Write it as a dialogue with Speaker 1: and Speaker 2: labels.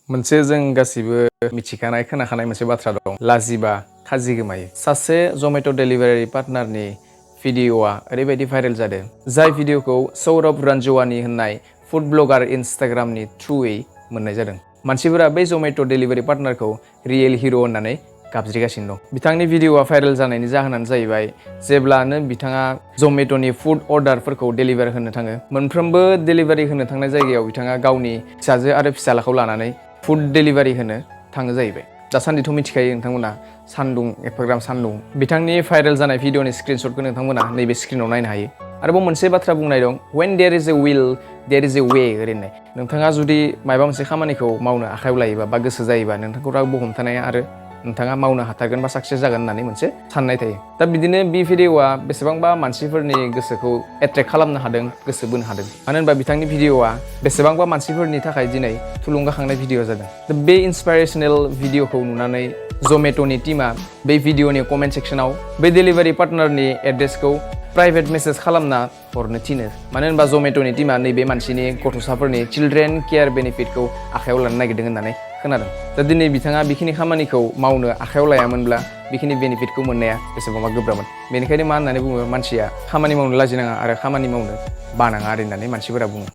Speaker 1: मोनसे जों गासिबो मिथिखानाय खोनाखानाय मोनसे बाथ्रा दं लाजिबा खाजि गोमायो सासे जमेट' डेलिभारि पार्टनारनि भिडिअ'आ ओरैबायदि भाइरेल जादों जाय भिडिअ'खौ सौरभ रंजवानी होननाय फुड ब्लगार इन्स्टाग्रामनि थ्रुयै मोननाय जादों मानसिफोरा बै जमेट' डेलिभारि पार्टनारखौ रियेल हिर' होननानै गाबज्रिगासिनो दं बिथांनि भिडिअ'आ भाइरेल जानायनि जाहोनानो जाहैबाय जेब्लानो बिथाङा जमेट'नि फुड अर्डारफोरखौ डेलिभार होनो थाङो मोनफ्रोमबो डेलिभारि होनो थांनाय जायगायाव बिथाङा गावनि फिसाजो आरो फिसालाखौ लानानै फुड डेलिभारि होनो थाङो जाहैबाय दासान्दिथ' मिथिखायो नोंथांमोना सान्दुं एफाग्राम सान्दुं बिथांनि भाइरेल जानाय भिडिअ'नि स्क्रिनशटखौ नोंथांमोना नैबे स्क्रिनाव नायनो हायो आरोबाव मोनसे बाथ्रा बुंनाय दं when there is a will there is a way ओरैनो नोंथाङा जुदि माबा मोनसे खामानिखौ मावनो आखायाव लायोबा बा गोसो जायोबा नोंथांखौ रावबो हमथानाया आरो नोंथाङा मावनो हाथारगोन बा साक्सेस जागोन होननानै मोनसे साननाय थायो दा बिदिनो बे भिडिअ'आ बेसेबांबा मानसिफोरनि गोसोखौ एट्रेक्ट खालामनो हादों गोसो बोनो हादों मानो होनबा बिथांनि भिडिअ'आ बेसेबांबा मानसिफोरनि थाखाय दिनै थुलुंगाखांनाय भिडिअ' जादों दा बे इन्सपाइरेसनेल भिडिअ'खौ नुनानै जमेट'नि टीमा बे भिडिअ'नि कमेन्ट सेक्सनाव बे डेलिभारि पार्टनारनि एड्रेसखौ प्राइभेट मेसेज खालामना हरनो थिनो मानो होनबा जमेट'नि टीमा नैबे मानसिनि गथ'साफोरनि चिल्ड्रेन केयार बेनिफिटखौ आखायाव लानो नागिरदों होननानै खोनादों दा दिनै बिथाङा बेखिनि खामानिखौ मावनो आखायाव लायामोनब्ला बेखिनि बेनिफिटखौ मोननाया बेसेबांबा गोब्राबमोन बेनिखायनो मा होननानै बुङो मानसिया खामानि मावनो लाजिनाङा आरो खामानि मावनो बानाङा आरो होननानै मानसिफोरा बुङो